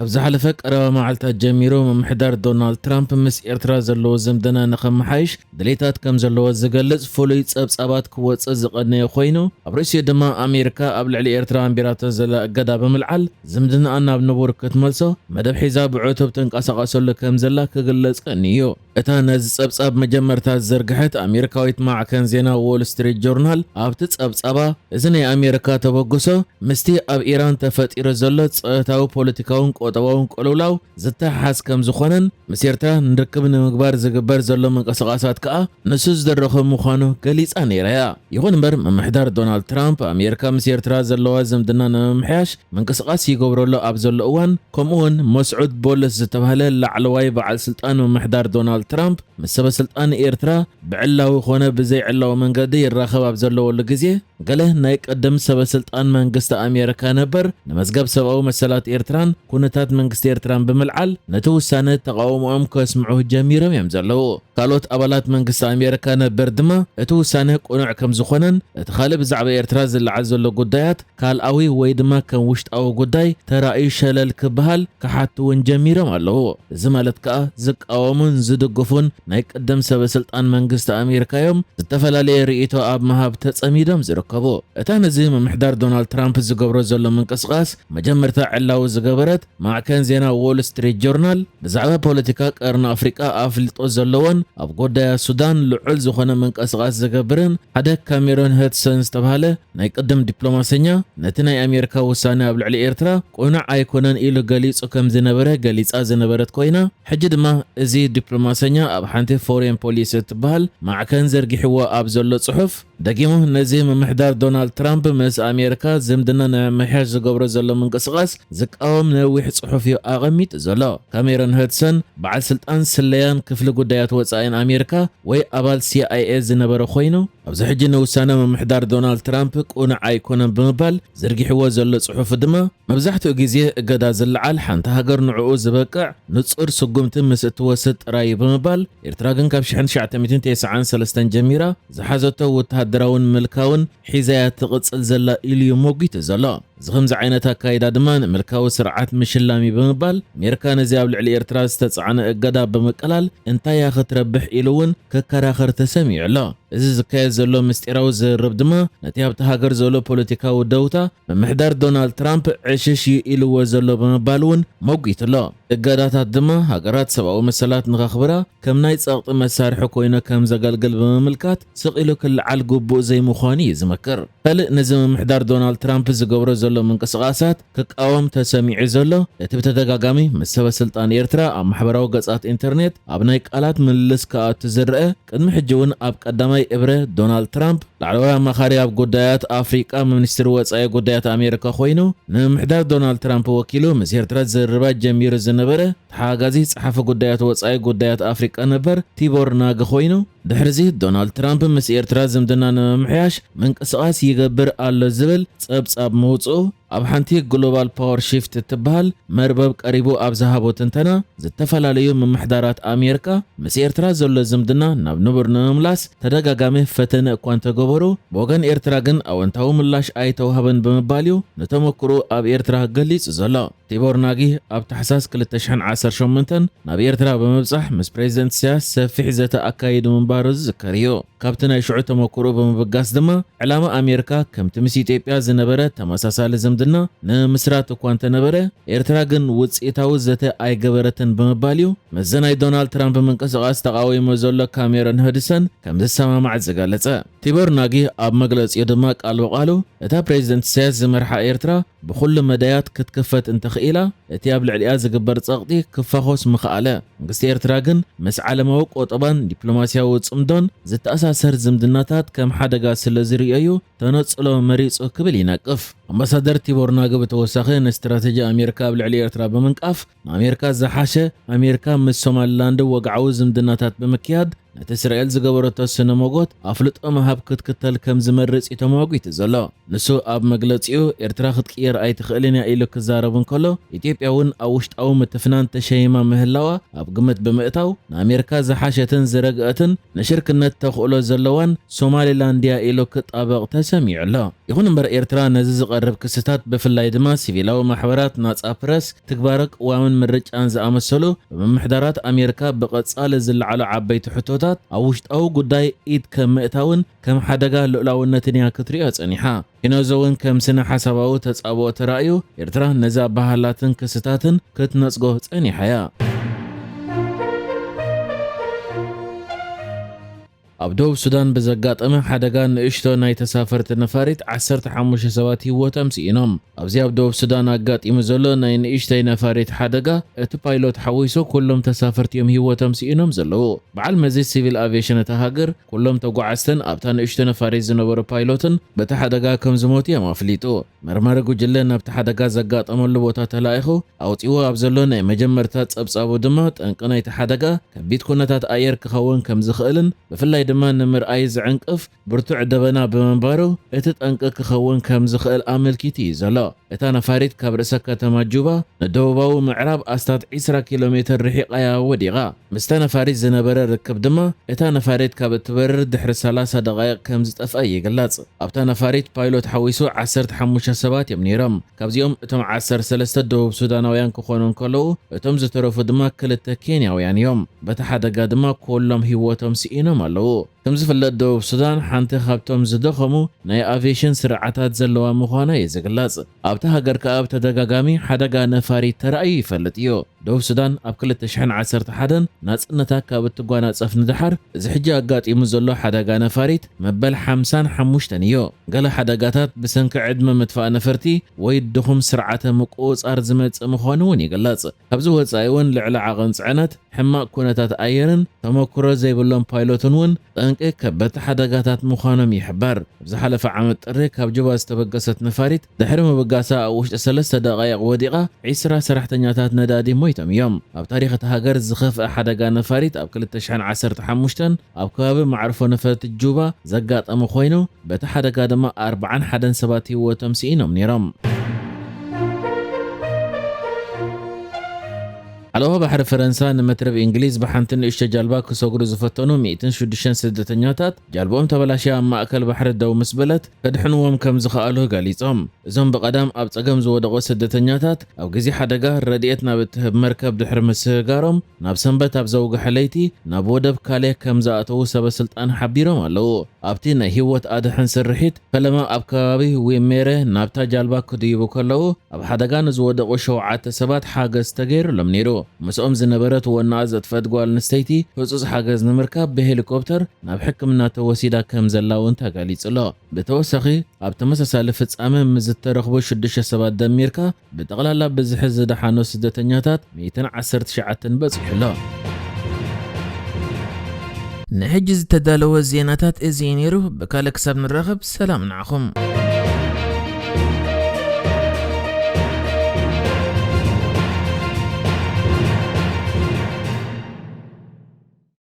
ኣብ ዝሓለፈ ቀረባ መዓልታት ጀሚሩ ምምሕዳር ዶናልድ ትራምፕ ምስ ኤርትራ ዘለዎ ዝምድና ንኸመሓይሽ ድሌታት ከም ዘለዎ ዝገልጽ ፍሉይ ጸብጻባት ክወጽእ ዝቐነየ ኮይኑ፣ ኣብ ርእሲኡ ድማ ኣሜሪካ ኣብ ልዕሊ ኤርትራ ኣንቢራቶ ዘላ እገዳ ብምልዓል ዝምድናኣ ናብ ንቡር ክትመልሶ መደብ ሒዛ ብዕቱብ ትንቀሳቐሰሉ ከም ዘላ ክግለጽ ቀንዩ እዩ። እታ ነዚ ጸብጻብ መጀመርታ ዝዘርግሐት ኣሜሪካዊት ማዕከን ዜና ዎል ስትሪት ጆርናል ኣብቲ ጸብጻባ፣ እዚ ናይ ኣሜሪካ ተበግሶ ምስቲ ኣብ ኢራን ተፈጢሩ ዘሎ ጸጥታዊ፣ ፖለቲካውን ቁጠባውን ቅልውላው ዝተሓሓዝ ከም ዝኾነን ምስ ኤርትራ ንርክብ ንምግባር ዝግበር ዘሎ ምንቅስቓሳት ከኣ ንሱ ዝደረኾ ምዃኑ ገሊጻ ነይራ እያ። ይኹን እምበር ምምሕዳር ዶናልድ ትራምፕ ኣሜሪካ ምስ ኤርትራ ዘለዋ ዝምድና ንምምሕያሽ ምንቅስቓስ ይገብረሉ ኣብ ዘሎ እዋን፣ ከምኡ እውን መስዑድ ቦለስ ዝተባህለ ላዕለዋይ በዓል ስልጣን ምምሕዳር ዶናልድ ትራምፕ ምስ ሰበ ስልጣን ኤርትራ ብዕላዊ ኮነ ብዘይዕላዊ መንገዲ ይራኸብ ኣብ ዘለወሉ ግዜ፣ ገለ ናይ ቀደም ሰበ ስልጣን መንግስቲ ኣሜሪካ ነበር ንመዝገብ ሰብኣዊ መሰላት ኤርትራን ኩነታት መንግስቲ ኤርትራን ብምልዓል ነቲ ውሳነ ተቓውሞኦም ከስምዑ ጀሚሮም እዮም ዘለዉ። ካልኦት ኣባላት መንግስቲ ኣሜሪካ ነበር ድማ እቲ ውሳነ ቅኑዕ ከም ዝኾነን እቲ ካልእ ብዛዕባ ኤርትራ ዝለዓል ዘሎ ጉዳያት ካልኣዊ ወይ ድማ ከም ውሽጣዊ ጉዳይ ተራእዩ ሸለል ክበሃል ክሓቱ እውን ጀሚሮም ኣለዉ። እዚ ማለት ከኣ ዝቃወሙን ዝድግፉን ናይ ቀደም ሰበ ስልጣን መንግስቲ ኣሜሪካ እዮም ዝተፈላለየ ርእይቶ ኣብ ምሃብ ተጸሚዶም ዝርከቡ። እታ ነዚ ምምሕዳር ዶናልድ ትራምፕ ዝገብሮ ዘሎ ምንቅስቓስ መጀመርታ ዕላዊ ዝገበረት ማዕከን ዜና ዎል ስትሪት ጆርናል ብዛዕባ ፖለቲካ ቀርኒ ኣፍሪቃ ኣፍልጦ ዘለዎን ኣብ ጉዳያት ሱዳን ልዑል ዝኾነ ምንቅስቓስ ዝገብርን ሓደ ካሜሮን ሄድሰን ዝተባህለ ናይ ቅድም ዲፕሎማሰኛ ነቲ ናይ ኣሜሪካ ውሳነ ኣብ ልዕሊ ኤርትራ ቅኑዕ ኣይኮነን ኢሉ ገሊጹ ከም ዝነበረ ገሊጻ ዝነበረት ኮይና፣ ሕጂ ድማ እዚ ዲፕሎማሰኛ ኣብ ሓንቲ ፎሬን ፖሊሲ እትበሃል ማዕከን ዘርጊሕዎ ኣብ ዘሎ ጽሑፍ ደጊሙ ነዚ ምምሕዳር ዶናልድ ትራምፕ ምስ ኣሜሪካ ዝምድና ንምምሕያሽ ዝገብሮ ዘሎ ምንቅስቓስ ዝቃወም ነዊሕ ጽሑፍ እዩ ኣቐሚጡ ዘሎ። ካሜሮን ሄድሰን በዓል ስልጣን ስለያን ክፍሊ ጉዳያት ወጻኢን ኣሜሪካ ወይ ኣባል ሲ ኣይ ኤ ዝነበረ ኮይኑ፣ ኣብዚ ሕጂ ንውሳነ ምምሕዳር ዶናልድ ትራምፕ ቅኑዕ ኣይኮነን ብምባል ዘርጊሕዎ ዘሎ ጽሑፍ ድማ፣ መብዛሕትኡ ግዜ እገዳ ዝለዓል ሓንቲ ሃገር ንዕኡ ዝበቅዕ ንጹር ስጉምቲ ምስ እትወስድ ጥራይ እዩ ብምባል፣ ኤርትራ ግን ካብ ሽሕን ትሽዓተ ሚእትን ተስዓን ሰለስተን ጀሚራ ዝሓዘቶ ወተሃደራውን ምልካውን ሒዛያ ትቕጽል ዘላ ኢሉ እዩ ሞጒቱ ዘሎ። እዚ ከምዚ ዓይነት ኣካይዳ ድማ ንምልካዊ ስርዓት ምሽላም እዩ ብምባል፣ ኣሜሪካ ነዚ ኣብ ልዕሊ ኤርትራ ዝተጻዕነ እገዳ ብምቅላል እንታይ እያ ክትረብሕ ኢሉ እውን ክከራኸር ተሰሚዑ ኣሎ። እዚ ዝካየድ ዘሎ ምስጢራዊ ዝርርብ ድማ ነቲ ኣብቲ ሃገር ዘሎ ፖለቲካዊ ደውታ ምምሕዳር ዶናልድ ትራምፕ ዕሽሽ እዩ ኢልዎ ዘሎ ብምባል እውን ሞጒቱ ኣሎ። እገዳታት ድማ ሃገራት ሰብኣዊ መሰላት ንኸኽብራ ከም ናይ ጸቕጢ መሳርሒ ኮይኑ ከም ዘገልግል ብምምልካት ስቕ ኢሉ ክለዓል ግቡእ ዘይምዃኑ እዩ ዝመክር። ካልእ ነዚ ምምሕዳር ዶናልድ ትራምፕ ዝገብሮ ዘሎ ምንቅስቓሳት ክቃወም ተሰሚዑ ዘሎ፣ እቲ ብተደጋጋሚ ምስ ሰበ ስልጣን ኤርትራ ኣብ ማሕበራዊ ገጻት ኢንተርኔት ኣብ ናይ ቃላት ምልልስ ክኣቱ ዝረአ፣ ቅድሚ ሕጂ እውን ኣብ ቀዳማይ እብረ ዶናልድ ትራምፕ ላዕለዋይ ኣማኻሪ ኣብ ጉዳያት ኣፍሪቃ ሚኒስትሪ ወጻኢ ጉዳያት ኣሜሪካ ኮይኑ ንምምሕዳር ዶናልድ ትራምፕ ወኪሉ ምስ ኤርትራ ዝርርባት ጀሚሩ ዝነበረ ተሓጋጋዚ ጸሓፊ ጉዳያት ወጻኢ ጉዳያት ኣፍሪቃ ነበር ቲቦር ናግ ኮይኑ፣ ድሕሪዚ ዶናልድ ትራምፕ ምስ ኤርትራ ዝምድና ንምምሕያሽ ምንቅስቓስ ይገብር ኣሎ ዝብል ጸብጻብ ምውጽኡ ኣብ ሓንቲ ግሎባል ፓወር ሺፍት እትበሃል መርበብ ቀሪቡ ኣብ ዝሃቦ ትንተና፣ ዝተፈላለዩ ምምሕዳራት ኣሜሪካ ምስ ኤርትራ ዘሎ ዝምድና ናብ ንቡር ንምምላስ ተደጋጋሚ ፈተነ እኳ እንተገበሩ፣ ብወገን ኤርትራ ግን ኣወንታዊ ምላሽ ኣይተዋህበን ብምባል እዩ ንተመክሮ ኣብ ኤርትራ ገሊጹ ዘሎ። ቲቦር ናጊ ኣብ ታሕሳስ ክልተ ሽሕን ዓሰርተ ሸሞንተን ናብ ኤርትራ ብምብጻሕ ምስ ፕሬዚደንት ኢሳያስ ሰፊሕ ዘተ ኣካይዱ ምንባሩ ዝዝከር እዩ። ካብቲ ናይ ሽዑ ተመክሮ ብምብጋስ ድማ ዕላማ ኣሜሪካ ከምቲ ምስ ኢትዮጵያ ዝነበረ ተመሳሳሊ ዝምድና ንምስራት እኳ እንተነበረ፣ ኤርትራ ግን ውጽኢታዊ ዘተ ኣይገበረትን ብምባል እዩ ምስዚ ናይ ዶናልድ ትራምፕ ምንቅስቓስ ተቓዊሙ ዘሎ ካሜሮን ሄድሰን ከም ዝሰማማዕ ዝገለጸ። ቲቦር ናጊ ኣብ መግለጺኡ ድማ ቃል ብቓሉ፣ እታ ፕሬዚደንት ኢሳያስ ዝመርሓ ኤርትራ ብኹሉ መዳያት ክትክፈት እንተኽኢላ፣ እቲ ኣብ ልዕሊኣ ዝግበር ጸቕጢ ክፋኾስ ምኽኣለ። መንግስቲ ኤርትራ ግን ምስ ዓለማዊ ቆጠባን ዲፕሎማስያዊ ጽምዶን ዝተኣሳሰር ዝምድናታት ከም ሓደጋ ስለ ዝርእዮ እዩ ተነጽሎ መሪጹ ክብል ይነቅፍ። ኣምባሳደር ቲቦር ናግ ብተወሳኺ ንስትራተጂ ኣሜሪካ ኣብ ልዕሊ ኤርትራ ብምንቃፍ፣ ንኣሜሪካ ዝሓሸ ኣሜሪካ ምስ ሶማሊላንድ ወግዓዊ ዝምድናታት ብምክያድ ነቲ እስራኤል ዝገበረቶ ስነ ሞጎት ኣፍልጦ ምሃብ ክትክተል ከም ዝመርጽ እዩ ተማጒቱ ዘሎ። ንሱ ኣብ መግለጺኡ፣ ኤርትራ ክትቅየር ኣይትኽእልን እያ ኢሉ ክዛረብ እንከሎ፣ ኢትዮጵያ እውን ኣብ ውሽጣዊ ምትፍናን ተሸይማ ምህላዋ ኣብ ግምት ብምእታው፣ ንኣሜሪካ ዝሓሸትን ዝረግአትን ንሽርክነት ተኽእሎ ዘለዋን ሶማሊላንድ እያ ኢሉ ክጣበቕ ተሰሚዑ ኣሎ። ይኹን እምበር፣ ኤርትራ ነዚ ዝቐርብ ክስታት፣ ብፍላይ ድማ ሲቪላዊ ማሕበራት፣ ናጻ ፕረስ፣ ትግባረ ቅዋምን ምርጫን ዝኣመሰሉ ብምምሕዳራት ኣሜሪካ ብቐጻሊ ዝለዓሉ ዓበይቲ ሕቶታት፣ ኣብ ውሽጣዊ ጉዳይ ኢድ ከም ምእታውን ከም ሓደጋ ልኡላውነትን እያ ክትሪኦ ጸኒሓ። ኪኖዞ እውን ከም ስነ ሓሳባዊ ተጻብኦ ተራእዩ፣ ኤርትራ ነዚ ኣባህላትን ክስታትን ክትነጽጎ ጸኒሓ እያ። ኣብ ደቡብ ሱዳን ብዘጋጠመ ሓደጋ ንእሽቶ ናይ ተሳፈርቲ ነፋሪት ዓሰርተ ሓሙሽተ ሰባት ህይወቶም ስኢኖም። ኣብዚ ኣብ ደቡብ ሱዳን ኣጋጢሙ ዘሎ ናይ ንእሽተይ ነፋሪት ሓደጋ፣ እቲ ፓይሎት ሓዊሱ ኩሎም ተሳፈርቲ እዮም ህይወቶም ስኢኖም ዘለዉ። በዓል መዚ ሲቪል ኣቪየሽን እታ ሃገር፣ ኩሎም ተጓዓዝትን ኣብታ ንእሽቶ ነፋሪት ዝነበሩ ፓይሎትን በቲ ሓደጋ ከም ዝሞቱ እዮም ኣፍሊጡ። መርማሪ ጉጅለ ናብቲ ሓደጋ ዘጋጠመሉ ቦታ ተላኢኹ ኣውጺዎ ኣብ ዘሎ ናይ መጀመርታ ጸብጻቡ ድማ፣ ጠንቂ ናይቲ ሓደጋ ከቢድ ኩነታት ኣየር ክኸውን ከም ዝኽእልን ብፍላይ ድማ ንምርኣይ ዝዕንቅፍ ብርቱዕ ደበና ብምንባሩ፣ እቲ ጠንቂ ክኸውን ከም ዝኽእል ኣመልኪቱ እዩ ዘሎ። እታ ነፋሪት ካብ ርእሰ ከተማ ጁባ ንደቡባዊ ምዕራብ ኣስታት ዕስራ ኪሎ ሜትር ርሒቓ እያ ወዲቓ። ምስታ ነፋሪት ዝነበረ ርክብ ድማ፣ እታ ነፋሪት ካብ እትበርር ድሕሪ ሰላሳ ደቓይቕ ከም ዝጠፍኣ ይግለጽ። ኣብታ ነፋሪት ፓይሎት ሓዊሱ ዓሰርተ ሓሙሽተ ሰባት እዮም ነይሮም። ካብዚኦም እቶም ዓሰርተ ሰለስተ ደቡብ ሱዳናውያን ክኾኑ እንከለዉ፣ እቶም ዝተረፉ ድማ ክልተ ኬንያውያን እዮም። በቲ ሓደጋ ድማ ኩሎም ህይወቶም ስኢኖም ኣለዉ። ከም ዝፍለጥ፣ ደቡብ ሱዳን ሓንቲ ካብቶም ዝደኸሙ ናይ ኣቪየሽን ስርዓታት ዘለዋ ምዃና እዩ ዝግለጽ። ኣብታ ሃገር ከኣ ብተደጋጋሚ ሓደጋ ነፋሪት ተራእዩ ይፈልጥ እዩ። ደቡብ ሱዳን ኣብ ክልተ ሽሕን ዓሰርተ ሓደን ናጽነታ ካብ እትጓናጸፍ ንደሓር፣ እዚ ሕጂ ኣጋጢሙ ዘሎ ሓደጋ ነፋሪት መበል ሓምሳን ሓሙሽተን እዩ። ገለ ሓደጋታት ብሰንኪ ዕድመ ምጥፋእ ነፈርቲ ወይ ድኹም ስርዓተ ምቁጽጻር ዝመጽእ ምዃኑ እውን ይግለጽ። ካብዚ ወጻኢ እውን ልዕሊ ዓቐን ጽዕነት፣ ሕማቕ ኩነታት ኣየርን ተመክሮ ዘይብሎም ፓይሎትን እውን ጠንቂ ከበድቲ ሓደጋታት ምዃኖም ይሕበር። ኣብ ዝሓለፈ ዓመት ጥሪ ካብ ጁባ ዝተበገሰት ነፋሪት ድሕሪ ምብጋሳ ኣብ ውሽጢ ሰለስተ ደቓይቕ ወዲቓ ዕስራ ሰራሕተኛታት ነዳዲ ሞይቶም እዮም። ኣብ ታሪኽ እታ ሃገር ዝኸፍአ ሓደጋ ነፋሪት ኣብ ክልተ ሽሕን ዓሰርተ ሓሙሽተን ኣብ ከባቢ መዕርፎ ነፈርቲ ጁባ ዘጋጠመ ኮይኑ፣ በቲ ሓደጋ ድማ ኣርብዓን ሓደን ሰባት ህይወቶም ስኢኖም ነይሮም። ሓለዋ ባሕሪ ፈረንሳ ንመትረብ እንግሊዝ ብሓንቲ ንእሽቶ ጃልባ ክሰግሩ ዝፈተኑ ሚእትን ሽዱሽተን ስደተኛታት፣ ጃልባኦም ተበላሽያ ኣብ ማእከል ባሕሪ ደው ምስ በለት፣ ከድሕንዎም ከም ዝኸኣሉ ገሊጾም። እዞም ብቐዳም ኣብ ጸገም ዝወደቑ ስደተኛታት፣ ኣብ ግዜ ሓደጋ ረድኤት ናብ እትህብ መርከብ ድሕሪ ምስግጋሮም፣ ናብ ሰንበት ኣብ ዘውግሐ ለይቲ ናብ ወደብ ካሌ ከም ዝኣተዉ ሰበ ስልጣን ሓቢሮም ኣለዉ። ኣብቲ ናይ ህይወት ኣድሕን ስርሒት፣ ፈለማ ኣብ ከባቢ ዊሜረ ናብታ ጃልባ ክድይቡ ከለዉ፣ ኣብ ሓደጋ ንዝወደቑ ሸውዓተ ሰባት ሓገዝ ተገይሩሎም ነይሩ። ምስኦም ዝነበረት ወናኣ ዘጥፈት ጓል ኣንስተይቲ ህጹጽ ሓገዝ ንምርካብ ብሄሊኮፕተር ናብ ሕክምና ተወሲዳ ከም ዘላ እውን ተገሊጹ ኣሎ። ብተወሳኺ፣ ኣብ ተመሳሳሊ ፍጻመ ምስ ዝተረኽቡ ሽዱሽተ ሰባት ደሚርካ፣ ብጠቕላላ ብዝሒ ዝደሓኑ ስደተኛታት ሚእትን ዓሰርተ ትሽዓተን በጺሑ ኣሎ። ንሕጂ ዝተዳለወ ዜናታት እዚ እዩ ነይሩ። ብካልእ ክሳብ ንራኸብ፣ ሰላም ንዓኹም።